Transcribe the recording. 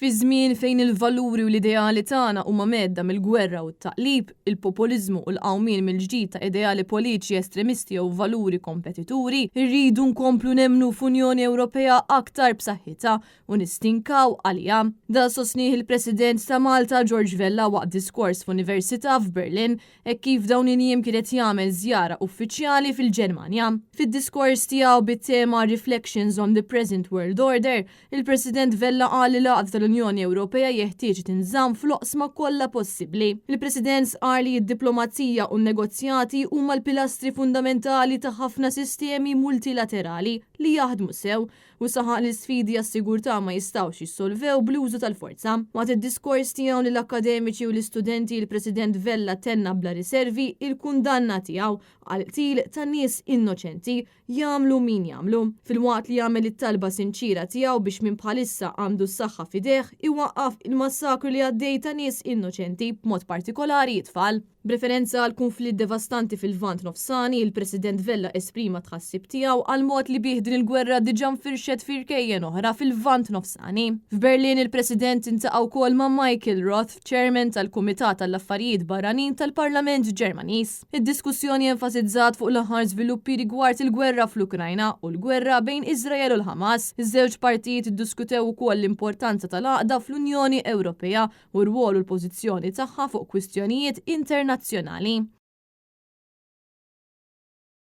Fi żmien fejn il-valuri u l-ideali tagħna huma mhedda mill-gwerra u t-taqlib, il-populiżmu u l-qawmien mill-ġdid ta' ideali politiċi estremisti jew valuri kompetituri, irridu nkomplu nemmnu f'Unjoni Ewropea aktar b'saħħitha u nistinkaw għaliha. Dan sostnieh il-President ta' Malta George Vella waqt diskors f'università f'Berlin hekk kif dawn il-jiem kien qed jagħmel żjara uffiċjali fil-Ġermanja. Fid-diskors tiegħu bit-tema Reflections on the Present World Order, il-President Vella qal li l-għaqda tal-Unjoni Ewropea jeħtieġ tinżamm fl-oqsma kollha possibbli. Il-President qal li d-diplomazija u n-negozjati huma l-pilastri fundamentali ta' ħafna sistemi multilaterali li jaħdmu sew u saħaq li sfidi għas-sigurtà ma jistgħux jissolvew bl-użu tal-forza. Waqt id-diskors tiegħu lill-akkademiċi u l-istudenti, il-President Vella tenna bla riservi il-kundanna tiegħu għal qtil ta' nies innoċenti, jagħmlu min jagħmlu, filwaqt li għamel it-talba sinċiera tiegħu biex min bħalissa għandu s-saħħa f'idejh iwaqqaf il-massakru li għaddej ta' nies innoċenti, b'mod partikolari tfal. B'referenza għall-kunflitt devastanti fil-Lvant Nofsani, il-President Vella esprima tħassib tiegħu għall-mod li bih din il-gwerra diġà nfirxet fi rkejjen oħra fil-Lvant Nofsani. F'Berlin il-President iltaqa' wkoll ma' Michael Roth, Chairman tal-Kumitat tal-Affarijiet Barranin tal-Parlament Ġermaniż. Id-diskussjoni enfasizzat fuq l-aħħar żviluppi rigward il-gwerra fl-Ukrajna u l-gwerra bejn Iżrael u l-Ħamas. Iż-żewġ partijiet iddiskutew ukoll l-importanza tal-għaqda fl-Unjoni Ewropea u r-rwol u l-pożizzjoni tagħha fuq kwistjonijiet internazzjonali.